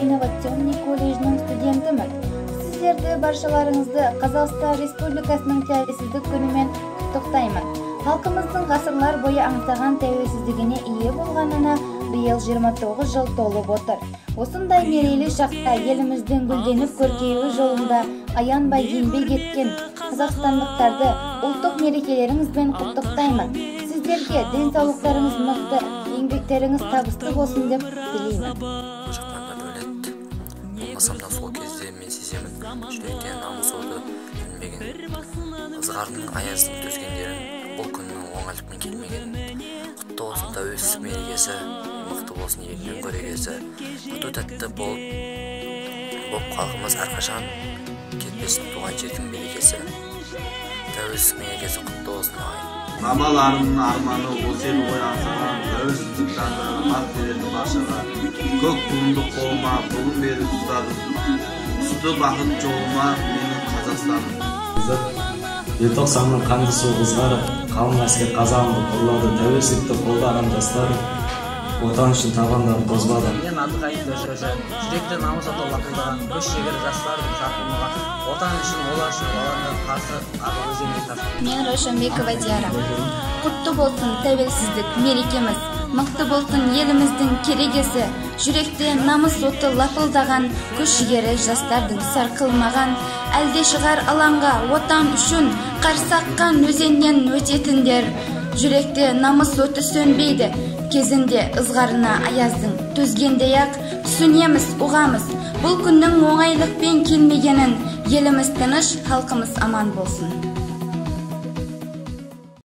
инновационный колледжінің студентімін. Сіздерді баршаларыңызды Қазақстан Республикасының тәуелсіздік күнімен құттықтаймын. Халқымыздың ғасырлар бойы аңсаған тәуелсіздігіне ие болғанына биыл 29 жыл толып отыр. Осындай мерейлі шақта еліміздің гүлденіп көркеюі жолында аянбай еңбек еткен қазақстандықтарды ұлттық мерекелеріңізбен құттықтаймын. Сіздерге денсаулықтарыңыз мықты, еңбектеріңіз табысты болсын деп тілеймін. Жақпанда дәулет болмасам да сол кезде мен сеземін, жүректен намыс оты сөнбеген. Ызғардың аяздың төзгендерін, бұл күннің оңайлықпен келмеген. Құтты болсын тәуелсіздік мерекесі, мықты болсын елдің көрегесі. Тату тәтті болып халқымыз әрқашан кетпесін туған жердің берекесі. Тәуелсіздік мерекесі құтты болсын ағайын. Бабаларымның арманы осы ел ғой аңсаған, тәуелсіздік таңдары бақ береді баршаға. Көк туымды қолыма бүгін беріп ұстадым, түсті бақыт жолыма менің Қазақстаным. Желтоқсанның қанды суық ызғары, қалың әскер қазағымды қорлады, тәуелсіздікті қолдаған жастар отан үшін табандарын тозбады. Мен Әбдіқайым Дөржан, жүректе намыс оты лапылдаған, күш жігері жастардың сарқылмаған, отан үшін олар үшін алаңға қарсы ағып өзенге тасып. Мен Раушанбекова Диара. Құтты болсын тәуелсіздік мерекеміз, мықты болсын еліміздің керегесі, жүректе намыс оты лапылдаған, күш жігері жастардың сарқылмаған, әлде шығар алаңға отан үшін қарсы аққан өзеннен өтетіндер, жүректе намыс оты сөнбейді, кезінде ызғарына аяздың төзгендей-ақ түсінеміз, ұғамыз, бұл күннің оңайлықпен келмегенін, еліміз тыныш, халқымыз аман болсын.